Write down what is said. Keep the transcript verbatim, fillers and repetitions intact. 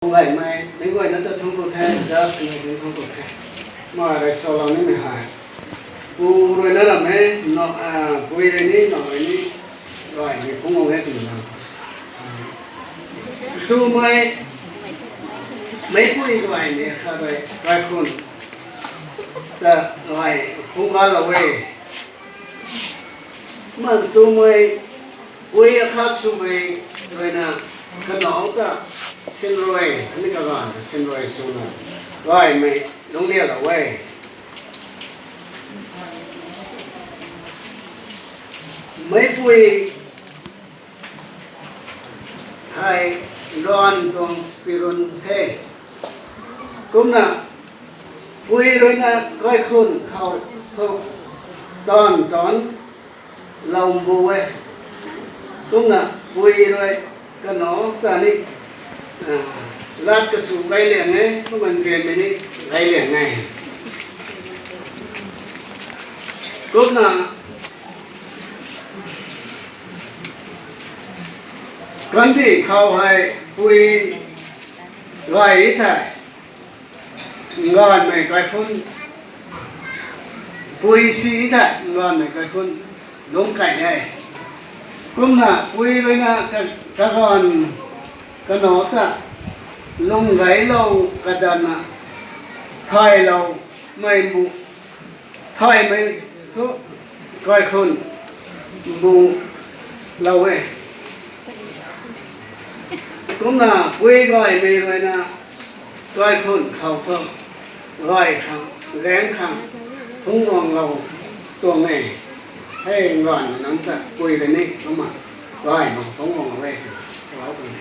Gaymei meic guayna ta thangc ku the, judge mei ta thangc ku the. Mei rui salou nimei hei, pu rui na ram e, pui rui ni, nac rui ni, gaymei phungc guang e twna, tumei, meicpui gaymei khat rui kaikhun ta gay phungc galou e. Kumna tumei, pui akhat swmei rui na kanac ta sinrui, ani kaganv ta sinrui swna gaymei lungclialou e. Meicpui hei luan tuang pirun the. Kumna pui rui na kaikhun khou thu taanv taanc lou mbu e. Kumna pui rui kanac ta ni, lat kasw gayliang e, kumna nzianmei ni gayliang e. Kumna kandih khou hei pui gay thei, gaanvmei kaikhun, pui si thei gaanvmei kaikhun lungc key e. Kumna pui rui na ka, kaganv kanac ta lung gaylou kadanna thaylou mei mbu, thaymei thu kaikhun mbu lou e. Kumna pui gaymei rui na kaikhun khou thu gay khang, gaeng khang phungc guanglou tuang e. Hei gaanvmei nunc ta pui rui ni kumna gay mak phungc guanglou e twna salou tuang e.